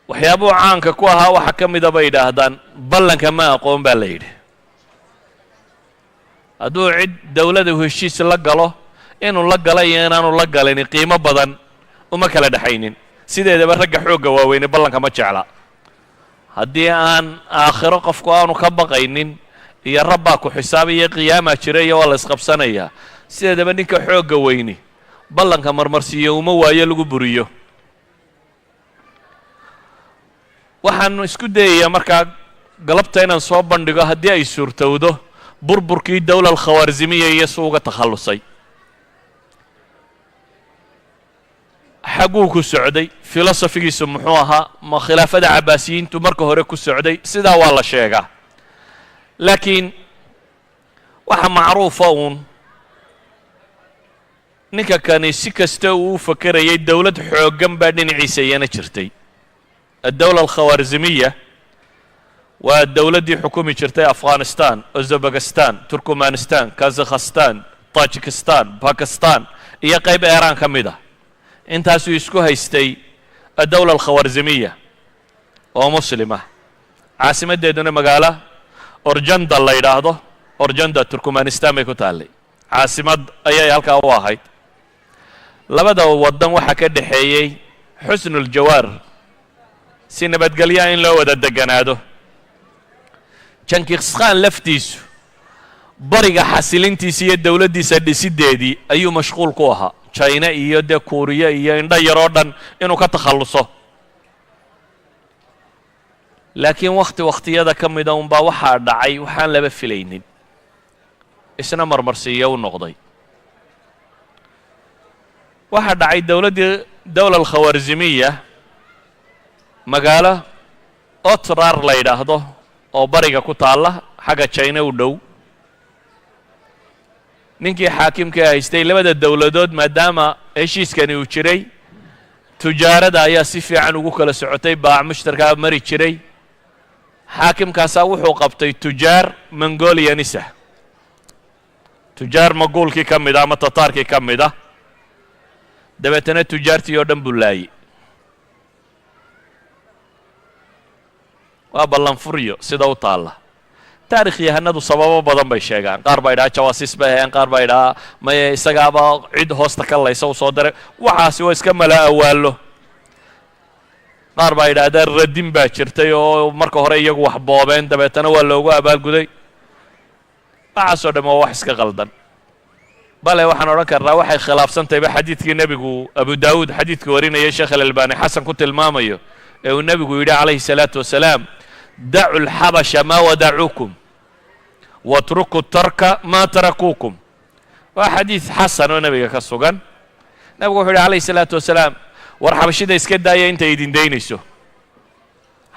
Waxyaabuhu caanka ku ahaa waxaa ka mida, bay yidhaahdaan, ballanka ma aqoon baa la yidhi. Hadduu cid dowladda heshiis la galo, inuu la gala iyo inaanu la galin qiimo badan uma kala dhexaynin. Sideedaba ragga xoogga waaweyne ballanka ma jecla. Haddii aan aakhiro qofku aanu ka baqaynin iyo rabbaa ku xisaabaya, qiyaamaa jira iyo waa la isqabsanayaa, sideedaba ninka xoogga weyni ballanka marmarsiiyo uma waayo lagu buriyo. Waxaan isku dayayaa markaa galabta inaan soo bandhigo, haddii ay suurtowdo, burburkii dowla alkhawaarzimiya iyo su uga takhallusay, xagguu ku socday, filosofigiisu muxuu ahaa, ma khilaafada Cabbaasiyiintu marka hore ku socday, sidaa waa la sheegaa. Laakiin waxa macruufa uun, ninka kani si kasta uu u fakerayay, dowlad xooggan baa dhinaciisa iyana jirtay. Addowla alkhawaarzimiya waa dowladdii xukumi jirtay Afghanistan, Uzbekistan, Turkmanistan, Kazakhstan, Tajikistan, Bakistan iyo qayb Eeraan ka mid ah. Intaasuu isku haystay addowla alkhawaarzimiya oo muslima, caasimaddeeduna magaalo Orjanda la yidhaahdo. Orjanda Turkmanistan bay ku taallay, caasimad ayay halkaa u ahayd. Labada waddan waxaa ka dhexeeyey xusnuljawaar, si nabadgelyaa in loo wada deganaado. Jankiskhan laftiisu bariga xasilintiisa iyo dowladdiisa dhisiddeedii ayuu mashquul ku ahaa, Jina iyo dee Kuuriya iyo indho yaroo dhan inuu ka takhalluso. Laakiin wakhti wakhtiyada ka mida unbaa waxaa dhacay waxaan laba filaynin, isna marmarsiiyo u noqday. Waxaa dhacay dowladdii dowla alkhawaarzimiya magaalo Otrar la yidhaahdo oo bariga ku taalla, xagga Jina u dhow. Ninkii xaakimka haystay labada dowladood, maadaama heshiiskani uu jiray, tujaarada ayaa si fiican ugu kala socotay, baac mushtarkaa mari jiray. Xaakimkaasaa wuxuu qabtay tujaar Mongolianisa, tujaar Maguulkii ka mid a ama Tataarkii ka mid ah. Dabeetana tujaartii oo dhan buu laayey. Waa ballanfuryo sida u taalla. Taarikh yahanadu sababo badan bay sheegaan. Qaar baa idhaha jawaasiis bay hayaan, qaar baa idhahaa maye, isagaaba cid hoosta ka laysa u soo diray. Waxaasi waa iska mala awaallo. Qaar baa yidhaahdaa radin baa jirtay oo marka hore iyagu wax boobeen, dabeetana waa loogu abaalguday. Waxaasoo dham waa wax iska qaldan. Bale waxaan odhan karnaa waxay khilaafsantayba xadiidkii nebigu, Abu Daawuud xadiidka warinaya, Sheekh Alalbani xasan ku tilmaamayo, ee uu nebigu yidhi calayhi salaatu wasalaam: "Dacu lxabasha maa wadacuukum watruku tarka maa tarakuukum." Waa xadiid xasan oo nebiga ka sugan. Nebigu wuxuu yidhi calayhi salaatu wasalaam: "War xabashida iska daaya inta idin daynayso.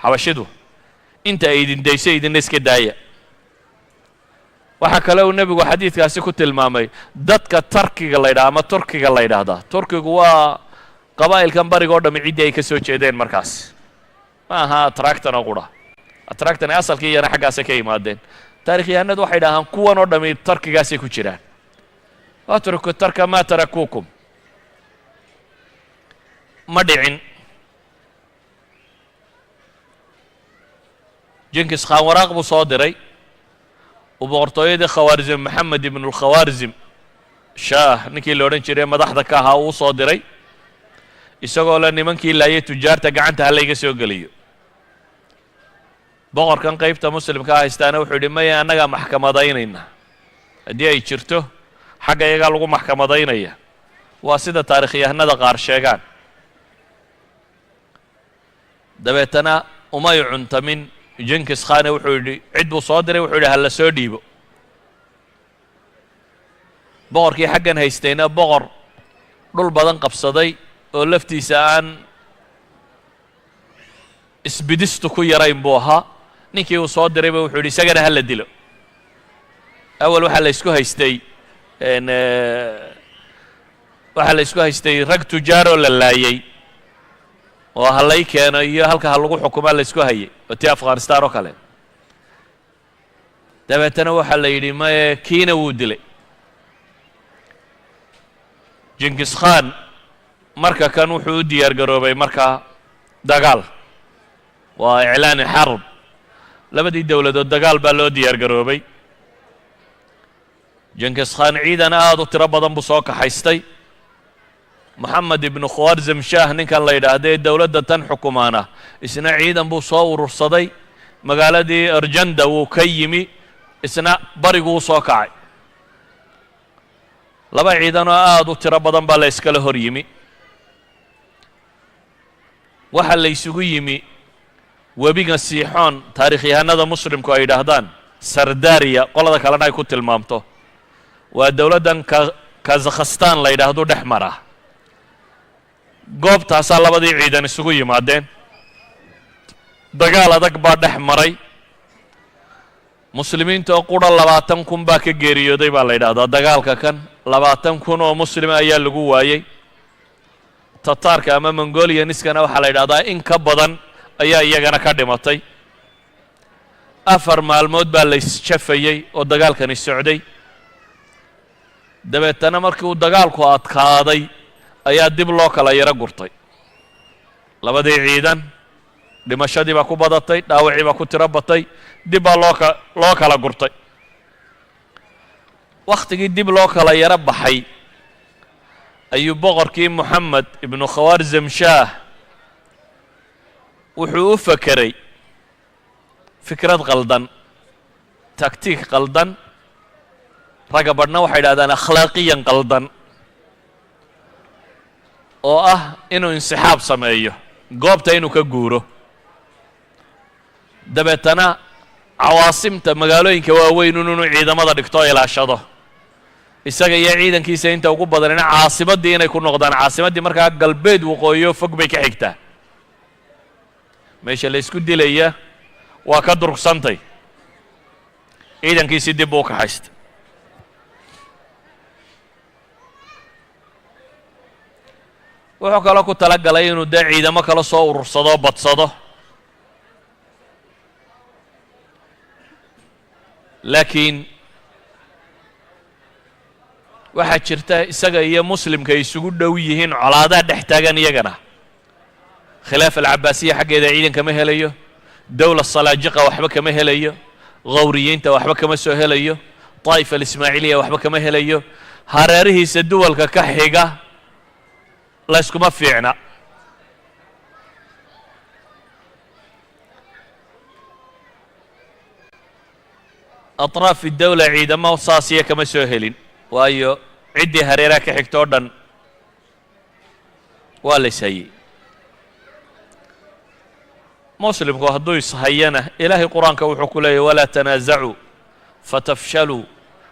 Xabashidu inta ay idin dayso, idinna iska daaya." Waxaa kale uu nebigu xadiidkaasi ku tilmaamay dadka Tarkiga la ydhaha ama Turkiga la yidhaahdaa. Turkigu waa qabaa'ilkan bariga o dhami ciddii ay ka soo jeedeen. Markaas ma aha Atractan oo qura, Atractan asalkii iyana xaggaasay ka yimaadeen. Taarikhyahanadu waxay dhahaan kuwan oo dhami Tarkigaasay ku jiraan. "Watruku tarka maa tarakuukum." Ma dhicin. Jinkis Khaan waraaq buu soo diray uu boqortooyadii Khawaarzim, Maxamed ibnulkhawaarzim Shaah ninkii la odhan jiray madaxda ka ahaa, uu soo diray, isagoo le nimankii laayay tujaarta gacanta ha layga soo geliyo. Boqorkan qaybta muslimkaa haystaana wuxuu yidhi: "Maya, annagaa maxkamadaynayna. Haddii ay jirto, xagga iyagaa lagu maxkamadaynaya." Waa sida taarikhyahanada qaar sheegaan. Dabeetana umay cuntamin Jinkis Khane. Wuxuu yidhi, cid buu soo diray, wuxuu yidhi ha la soo dhiibo. Boqorkii xaggan haystayna boqor dhul badan qabsaday oo laftiisa aan isbidistu ku yarayn buu ahaa. Ninkii uu soo dirayba wuxuu yidhi isagana ha la dilo. Awal waxaa la isku haystay rag tujaaroo la laayey oo ha lay keeno iyo halka ha lagu xukumaa la isku hayay, oo tii Afghanistan oo kale. Dabeetana waxaa la yidhi maye, kiina wuu dilay Jinkis Khan. Marka kan wuxuu u diyaar garoobay markaa dagaal. Waa إعلان حرب. Labadii dowladood dagaal baa loo diyaar garoobay. Jenkis Khan ciidan aad u tiro badan buu soo kaxaystay. Moxamed ibnu Khwarzam Shah, ninkan la yidhaahda ee dowladda tan xukumaana, isna ciidan buu soo urursaday. Magaaladii Arjanda wuu ka yimi, isna bariguu soo kacay. Laba ciidan oo aad u tiro badan baa la iskala hor yimi. Waxaa la isugu yimi webiga Siixoon, taarikhyahanada Muslimku ay yidhaahdaan Sardaariya, qolada kalena ay ku tilmaamto. Waa dowladdan Kazakhstan la yidhaahdo dhex mara. Goobtaasaa labadii ciidan isugu yimaadeen. Dagaal adag baa dhex maray. Muslimiinta oo qura 20,000 baa ka geeriyooday baa la yidhaahdaa. Dagaalka kan 20,000 oo muslima ayaa lagu waayey. Tataarka ama Mongolianiskana waxaa la yidhahdaa in ka badan ayaa iyagana ka dhimatay. 4 maalmood baa la isjafayey oo dagaalkani socday. Dabeetana markii uu dagaalku adkaaday ayaa dib loo kala yaro gurtay labadii ciidan. Dhimashadii baa ku badatay, dhaawacii baa ku tiro batay, dib baa loo kala gurtay. Wakhtigii dib loo kala yaro baxay ayuu boqorkii Moxamed ibnu Khawaarzam Shaah wuxuu u fakeray fikrad qaldan, taktiik qaldan, ragga badhna waxay idhahdaan akhlaaqiyan qaldan, oo ah inuu insixaab sameeyo, goobta inuu ka guuro, dabeetana cawaasimta magaalooyinka waaweyn inuu ciidamada dhigto o ilaashado, isaga iyo ciidankiisa inta ugu badanina caasimaddii inay ku noqdaan. Caasimaddii markaa galbeed waqooyiyo fog bay ka xigtaa. Meesha la isku dilaya waa ka durgsantay. Ciidankiisii dib buu u kaxaystay. Wuxuu kaloo ku tala galay inuu dee ciidamo kala soo urursado, badsado, laakiin waxaa jirta isaga iyo Muslimka ay isugu dhow yihiin colaadaa dhex taagan iyagana. Khilaafa Alcabaasiya xaggeeda ciidan kama helayo, dowla Salaajiqa waxba kama helayo, Khawriyiinta waxba kama soo helayo, Daa'ifa Alismaaciiliya waxba kama helayo. Hareerihiisa duwalka ka xiga layskuma fiicna. Atraafi dawla ciidamo saasiya kama soo helin, waayo ciddii hareeraha ka xigta oo dhan waa la ishayey. Muslimku hadduu ishayana, Ilaahay Qur-aanka wuxuu ku leeyahy: "Walaa tanaasacuu fatafshaluu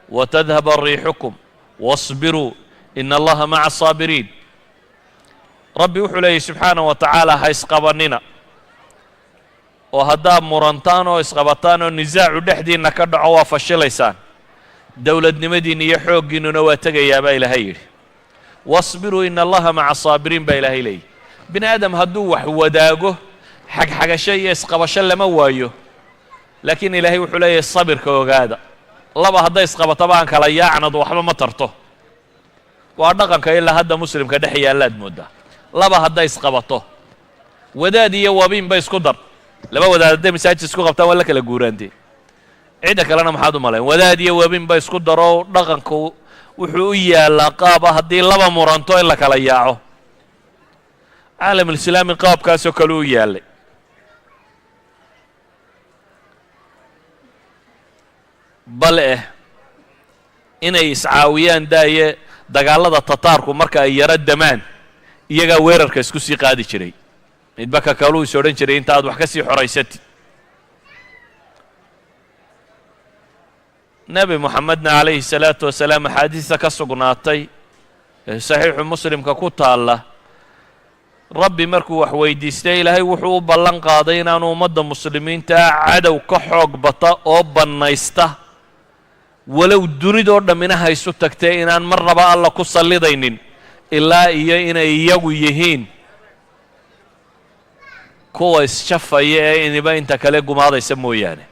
watadhaba riixukum wasbiruu ina Allaha maca asaabiriin." Rabbi wuxuu leeyahy subxaanaه wa tacaala: ha isqabanina, oo haddaad murantaan oo isqabataan oo nisaacu dhexdiinna ka dhaco, waa fashilaysaan, dowladnimadiinna iyo xooggiinnuna waa tegayaa, baa Ilaahay yidhi. "Wasbiruu ina Allaha maca asaabiriin" baa Ilaahay leeyahy. Bini aadam hadduu wax wadaago, xagxagasho iyo isqabasho lama waayo, laakiin Ilaahay wuxuu leeyahay: sabirka ogaada. Laba hadday isqabataba aan kala yaacnadu waxba ma tarto. Waa dhaqanka ilaa hadda Muslimka dhex yaallaad mooddaa. Laba hadday isqabato, wadaad iyo wabiinba isku dar. Laba wadaad hadday masaajid isku qabtaan, waa la kala guuraantee. Cidda kalena maxaad u malayn? Wadaad iyo wabiinba isku daro. Dhaqanku wuxuu u yaallaa qaaba haddii laba muranto in la kala yaaco. Caalamulislaami qaabkaasoo kale u yaallay. Bal eh inay iscaawiyaan daaye, dagaallada Tataarku marka ay yaro damaan, iyagaa weerarka isku sii qaadi jiray. Midba ka kaluu is odhan jiray inta aad wax ka sii xoraysatid. Nebi Moxamedna calayhi salaatu wasalaam axaadiista ka sugnaatay ee Saxiixu Muslimka ku taalla, Rabbi markuu wax weydiistay, Ilaahay wuxuu u ballan qaaday inaanu ummadda Muslimiintaa cadow ka xoog bata oo bannaysta, walow dunidoo dhammina haysu tagtee, inaan marnaba Alla ku sallidaynin ilaa iyo inay iyagu yihiin kuwa isjafaya ee iniba inta kale gumaadaysa mooyaane.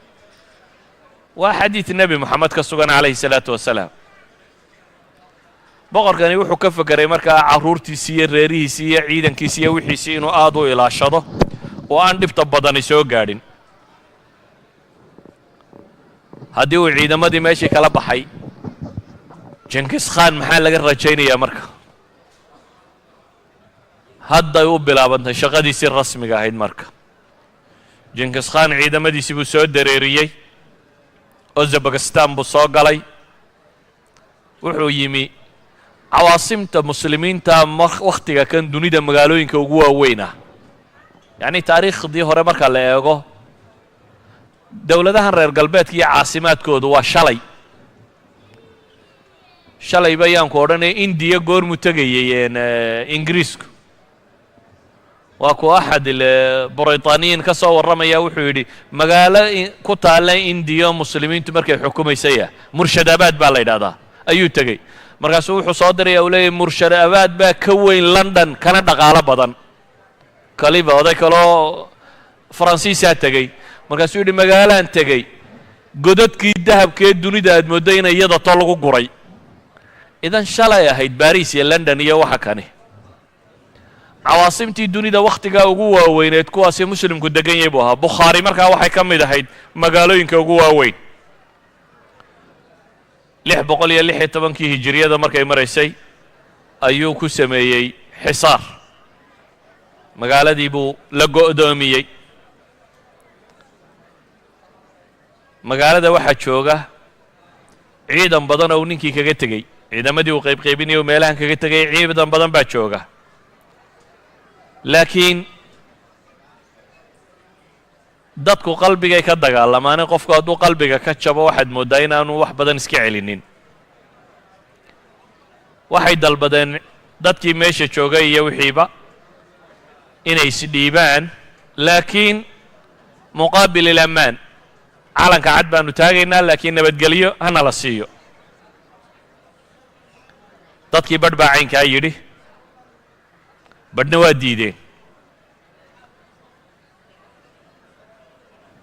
Waa xadiid Nebi Moxamed ka sugan calayhi salaatu wasalaam. Boqorkani wuxuu ka fekeray markaa carruurtiisii iyo reerihiisii iyo ciidankiisi iyo wixiisii inuu aad u ilaashado Oo aan dhibta badani soo gaadhin. Haddii uu ciidamadii meeshii kala baxay Jenkis Khan, maxaa laga rajaynayaa marka? Hadday u bilaabantay shaqadiisii rasmiga ahayd. Marka Jenkis Khan ciidamadiisii buu soo dareeriyey, Uzbekistan buu soo galay. Wuxuu yimi cawaasimta muslimiinta wakhtiga kan dunida magaalooyinka ugu waaweyn ah. Yacni, taariikhdii hore marka la eego, dowladahan reer galbeedka iyo caasimaadkoodu waa shalay. Shalay bayaan ku odhanaya. Indiya goormuu tegayey Ingiriisku? Waa ku axad Braytaaniyiin ka soo warramaya, wuxuu yidhi magaalo ku taalla Indiya muslimiintu markay xukumaysaya, Murshadabaad baa la yidhahdaa, ayuu tegey. Markaasuu wuxuu soo diraya, uu leeyahy, Murshadabaad baa ka weyn London, kana dhaqaalo badan. Kaliba oday kaloo Faransiisaa tegey. Markaasuu yidhi, magaalaan tegey, godadkii dahabkee dunida aad mooddo in iyada to lagu guray. Idan shalay ahayd Baris iyo London iyo waxa kani cawaasimtii dunida wakhtigaa ugu waaweyneed, kuwaasi muslimku degan yahay buu ahaa. Bukhaari markaa waxay ka mid ahayd magaalooyinka ugu waaweyn. 616-kii hijiriyada markay maraysay ayuu ku sameeyey xisaar, magaaladii buu la go'doomiyey. Magaalada waxaa jooga ciidan badan oo uu ninkii kaga tegey, ciidamadii uu qaybqaybinayay u meelahan kaga tegay. Ciidan badan baa jooga, laakiin dadku qalbigay ka dagaalamaane. Qofku hadduu qalbiga ka jabo, waxaad mooddaa inaanu wax badan iska celinin. Waxay dalbadeen dadkii meesha joogay iyo wixiiba inay isdhiibaan, laakiin muqaabil ilamaan calanka cad baanu taagaynaa, laakiin nabadgelyo hana la siiyo. Dadkii badh baa caynkaa yidhi, badhna waa diideen.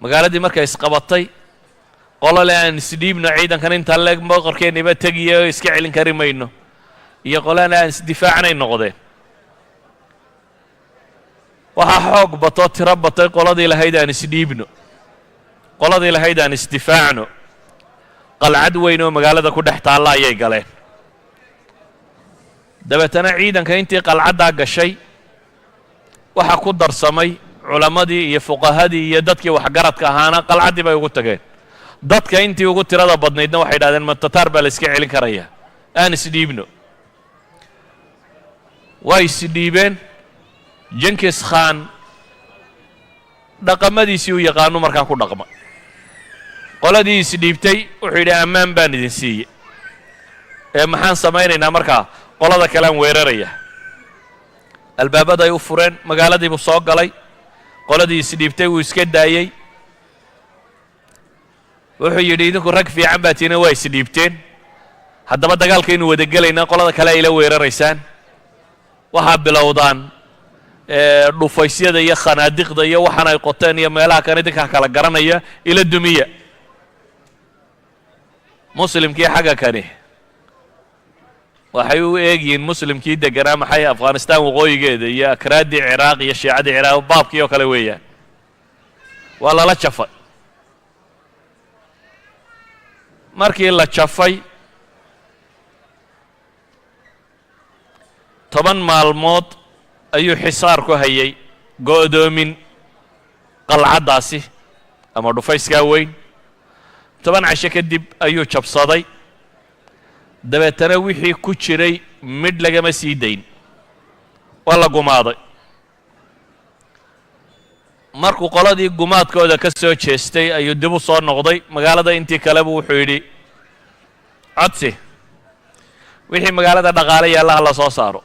Magaaladii markay isqabatay, qolole aan isdhiibno, ciidankan intaan leeg boqorkeenniba tegiyo, iska celin kari mayno, iyo qolana aan isdifaacnay noqdeen. Waxaa xoog batoo tiro batay qoladii lahayd aan isdhiibno. Qoladii lahayd aan isdifaacno qalcad weyn oo magaalada ku dhex taalla ayay galeen. Dabeetana ciidanka intii qalcaddaa gashay waxaa ku darsamay culammadii iyo fuqahadii iyo dadkii waxgaradka ahaana, qalcaddii bay ugu tageen. Dadka intii ugu tirada badnaydna waxay idhahdeen, ma Tataar baa la iska celin karaya? Aan isdhiibno. Waa isdhiibeen. Jenkis Khan dhaqamadiisii u yaqaanu markaa ku dhaqma. Qoladii isdhiibtay wuxuu yidhi, ammaan baan idin siiyey, ee maxaan samaynaynaa markaa? Qolada kalean weeraraya. Albaabaday u fureen, magaaladii buu soo galay. Qoladii isdhiibtay wuu iska daayey. Wuxuu yidhi, idinku rag fiican baa tiina, waa isdhiibteen, haddaba dagaalkaynu wada gelaynaa, qolada kale ayla weeraraysaan. Waxaa bilowdaan dhufaysyada iyo khanaadiqda iyo waxaan ay qoteen iyo meelaha kan idinkaa kala garanaya, ila dumiya. Muslimkii xagga kani waxay u eegyihiin muslimkii deganaa maxay, Afghanistan waqooyigeeda iyo akraaddii Ciraaq iyo shiicadii Ciraaq, baabkii oo kale weeyaan. Waa lala jafay. Markii la jafay, 10 maalmood ayuu xisaar ku hayay, go'doomin qalcaddaasi ama dhufayskaa weyn. 10 casho kadib ayuu jabsaday. Dabeetana wixii ku jiray midh lagama sii dayn, waa la gumaaday. Markuu qoladii gumaadkooda ka soo jeestay ayuu dib u soo noqday magaalada. Intii kaleba wuxuu yidhi, codsi, wixii magaalada dhaqaale yaallaha la soo saaro,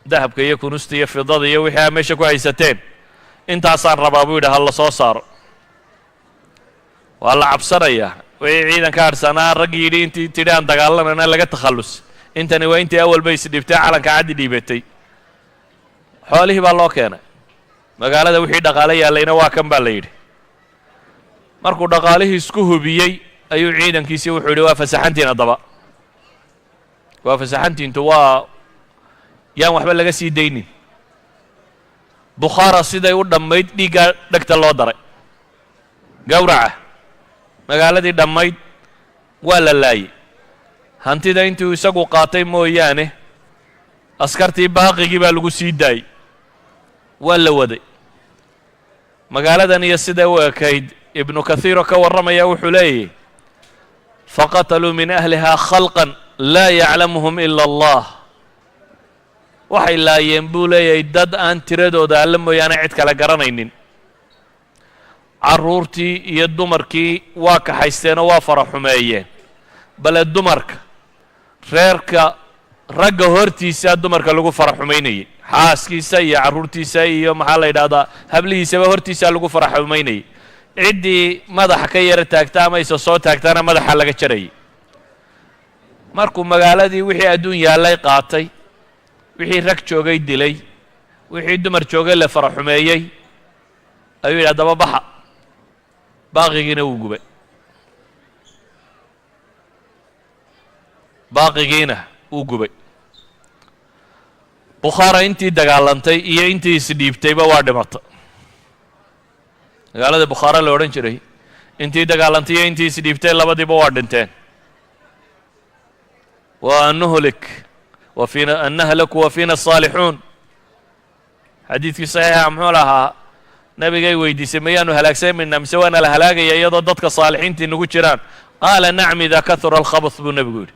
dahabka iyo kunusta iyo fidada iyo wixii aa meesha ku haysateen, intaasaan rabaa, buu yidhi, ha la soo saaro. Waa la cabsanayaa. Wixii ciidanka hadhsanaa, raggii yidhi intii tidhi aan dagaalanana laga takhallus, intani waa intii awalba isdhibtay, calanka caddi dhiibatay. Xoolihii baa loo keenay. Magaalada wixii dhaqaale yaallayna waa kan, baa la yidhi. Markuu dhaqaalihii isku hubiyey ayuu ciidankiisii wuxuu yidhi, waa fasaxantiin, haddaba waa fasaxantiintu, waa yaan waxba laga sii daynin. Bukhaara siday u dhammayd dhiiggaa dhegta loo daray, gowraca magaaladii dhammayd waa la laayey. Hantida intuu isagu qaatay mooyaane, askartii baaqigii baa lagu sii daayey, waa la waday. Magaaladan iyo siday u ekayd Ibnu Kathiiroo ka warramaya wuxuu leeyahy: "Faqataluu min ahlihaa khalqan laa yaclamuhum ila Allah." Waxay laayeen, buu leeyahay, dad aan tiradooda Alle mooyaane cid kale garanaynin. Carruurtii iyo dumarkii waa kaxaysteenoo waa fara xumeeyeen, bale dumarka reerka ragga hortiisa dumarka lagu fara xumaynayay, xaaskiisa iyo carruurtiisa iyo, maxaa la yidhahdaa, hablihiisaba hortiisa lagu fara xumaynayay. Ciddii madaxa ka yara taagta ama isa soo taagtana madaxa laga jarayay. Markuu magaaladii wixii adduun yaallay qaatay, wixii rag joogay dilay, wixii dumar joogay la fara xumeeyey, ayuu yidhi: "Haddaba baxa." Baaqigiina wuu gubay, baaqigiina wuu gubay. Bukhaara intii dagaalantay iyo intii isdhiibtayba waa dhimata. Magaalada Bukhaara la odhan jiray intii dagaalantay iyo intii isdhiibtay labadiiba waa dhinteen. Wa an nuhlik wa fiina an nahlaku wa fiina asaalixuun. Xadiidkii saxiixa muxuu lahaa? Nabigay weydiisay: "Mayaanu halaagsamayna mise waana la halaagaya iyadoo dadka saalixiintii nagu jiraan?" "Qaala nacam, idaa kahura alkhabath," buu nebigu yidhi.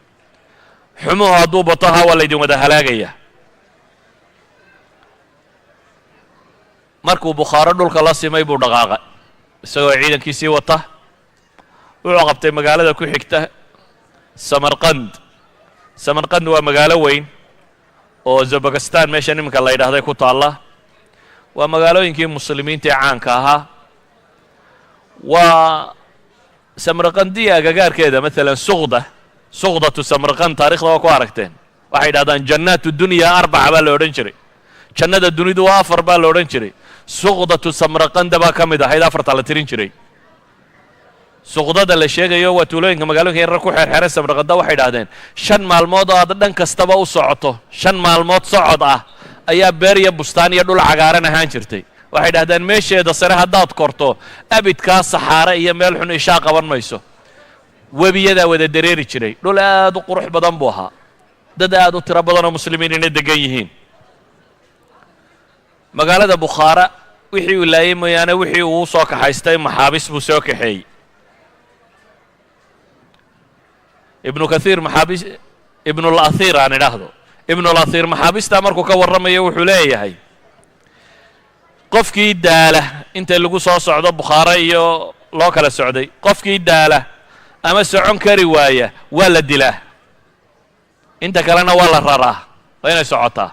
Xumuhu hadduu bato, ha, waa laydin wada halaagaya. Markuu Bukhaaro dhulka la simay buu dhaqaaqay isagoo ciidankiisii wata. Wuxuu qabtay magaalada ku xigta, Samarqand. Samarqand waa magaalo weyn oo Zabakistan meesha nimanka la yidhahday ku taalla. Waa magaalooyinkii muslimiinta ee caanka ahaa. Waa Samarqandiya agagaarkeeda, maalan Suqda, Suqdatu Samarqand, taarikhda waa ku aragteen. Waxay yidhahdaan jannaatu dunya arbaca baa la odhan jiray, jannada dunidu waa afar baa la odhan jiray. Suqdatu Samarqanda baa ka mid ahayd afarta la tirin jiray. Suqdada la sheegayo waa tuulooyinka, magaalooyinka yarar ku xeerxeeran Samarqanda. Waxay idhahdeen 5 maalmood oo aad dhan kastaba u socoto, 5 maalmood socod ah, ayaa beer iyo bustaan iyo dhul cagaaran ahaan jirtay. Waxay idhahdeen meesheeda sare haddaad korto, abidkaa saxaare iyo meel xun ishaa qaban mayso. Webiyadaa wada dareeri jiray. Dhul aad u qurux badan buu ahaa, dad aad u tiro badan oo muslimiin inay degan yihiin. Magaalada Bukhaara wixii uu laayay mooyaane, wixii uu soo kaxaystay maxaabis buu soo kaxeeyey Ibnu Kathiir. Maxaabiis Ibnulathiir aan idhaahdo, Ibnulathiir maxaabistaa markuu ka warramayo wuxuu leeyahay: qofkii daala inta lagu soo socdo Bukhaare iyo loo kala socday, qofkii daala ama socon kari waaya waa la dilaa, inta kalena waa la raraa. Waa inay socotaa.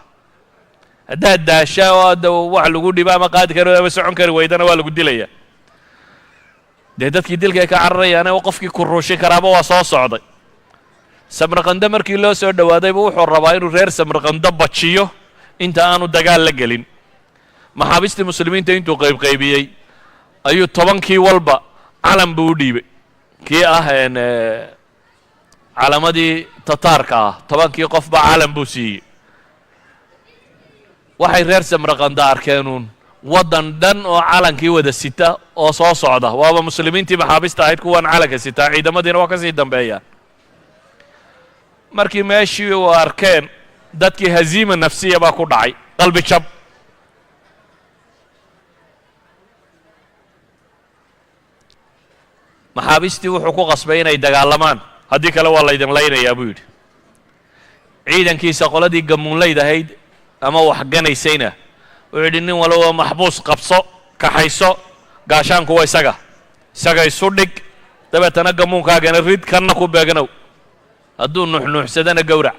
Haddaad daasha oo adda wax lagu dhibo ama qaadi kari ama socon kari waydana, waa lagu dilaya. Dee dadkii dilkay ka cararayaane, qofkii kuruushin karaaba waa soo socday. Samarqando markii loo soo dhowaadayba, wuxuu rabaa inuu reer Samarqando bajiyo inta aanu dagaal la gelin. Maxaabiistii muslimiinta intuu qaybqaybiyey ayuu 10kii walba calan buu u dhiibay, kii ah calamadii Tataarka ah. 10kii qofba calan buu siiyey. Waxay reer Samarqanda arkeenuun waddan dhan oo calankii wada sita oo soo socda. Waaba muslimiintii maxaabiista ahayd kuwan calanka sitaa, ciidamadiina waa ka sii dambeeyaan. Markii meeshii uu arkeen dadkii, haziima nafsiya baa ku dhacay, qalbi jab. Maxaabiistii wuxuu ku qasbay inay dagaalamaan, haddii kale waa laydin laynayaa, buu yidhi. Ciidankiisa qoladii gamuunlayd ahayd ama waxganaysayna wuxuu yidhi: "Nin walba maxbuus qabso, kaxayso, gaashaanku waa isaga, isaga isu dhig, dabeetana gamuunkaagana rid, kanna ku beegnow, hadduu nuuxnuuxsadana gowrac."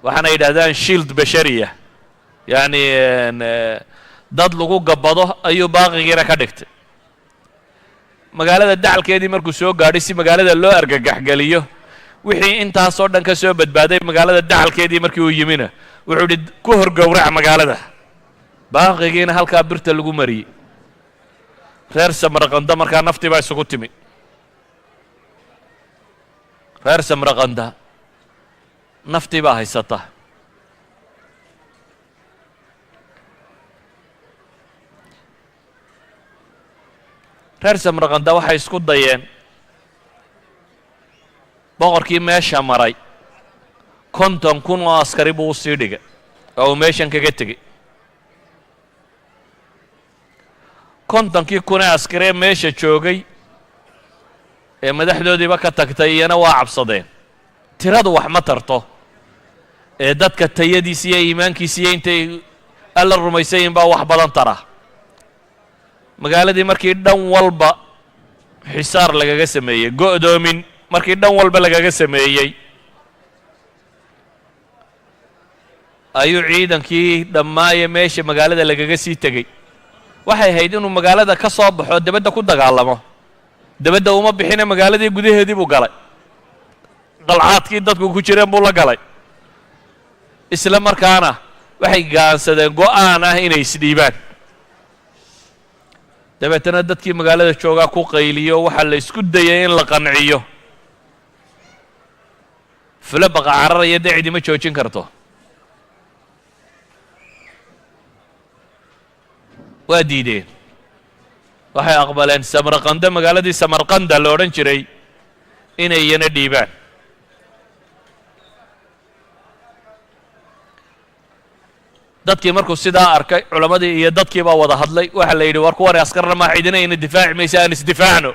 Waxaana yidhahdaan shield bashariya, yacni dad lagu gabbado ayuu baaqigiina ka dhigtay. Magaalada dacalkeedii markuu soo gaadhay, si magaalada loo argagaxgeliyo wixii intaasoo dhan ka soo badbaaday, magaalada dacalkeedii markii uu yimina wuxuu yidhi: "Ku hor gowrac magaalada." Baaqigiina halkaa birta lagu mariyey. Reer Samarqanda markaa naftii baa isugu timi. Reer Samarqanda naftii baa haysata. Reer Samarqanda waxay isku dayeen, boqorkii meesha maray 50,000 oo askari buu usii dhigay oo uu meeshan kaga tegey. 50kii kun ee askari ee meesha joogay ee madaxdoodiiba ka tagtay iyana waa cabsadeen. Tiradu wax ma tarto ee dadka tayadiisa iyo iimaankiisa iyo intay Alla rumaysayin baa wax badan tara. Magaaladii markii dhan walba xisaar lagaga sameeyey, go'doomin markii dhan walba lagaga sameeyey, ayuu ciidankii dhammaaye meesha magaalada lagaga sii tegey. Waxay ahayd inuu magaalada ka soo baxo, debadda ku dagaalamo. Debadda uma bixine, magaaladii gudaheedii buu galay, qalcaadkii dadku ku jireen buu la galay. Isla markaana waxay go'aansadeen go'aan ah inay isdhiibaan. Dabeetana dadkii magaalada joogaa ku qayliyo, waxaa la isku dayay in la qanciyo. Fula baqa cararaya dee cidima joojin karto. Waa diideen, waxay aqbaleen Samarqanda, magaaladii Samarqanda la odhan jiray, inay iyana dhiibaan. Dadkii markuu sidaa arkay, culammadii iyo dadkii baa wada hadlay. Waxaa la yidhi, war kuwani askarna maa, cidina ina difaaci maysa, aan isdifaacno,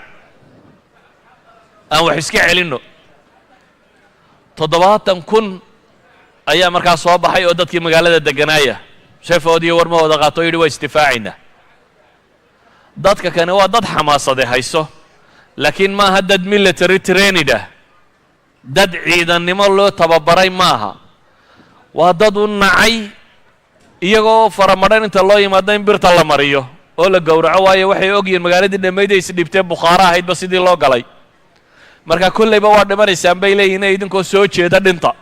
aan wax iska celinno. 70,000 ayaa markaa soo baxay oo dadkii magaalada degganaaya, seefoodiiyo warmahooda qaato o yidhi, waa isdifaacaynaa. Dadka kani waa dad xamaasade hayso, laakiin maaha dad military trained ah, dad ciidannimo loo tababaray maaha. Waa dad u nacay iyagoo faramadhan inta loo yimaado in birta la mariyo oo la gowraco, waayo waxay ogyihiin magaaladii dhammayday isdhibtee Bukhaaro ahaydba sidii loo galay. Marka kollayba waa dhimanaysaan bay leeyihin, idinkoo soo jeeda dhinta.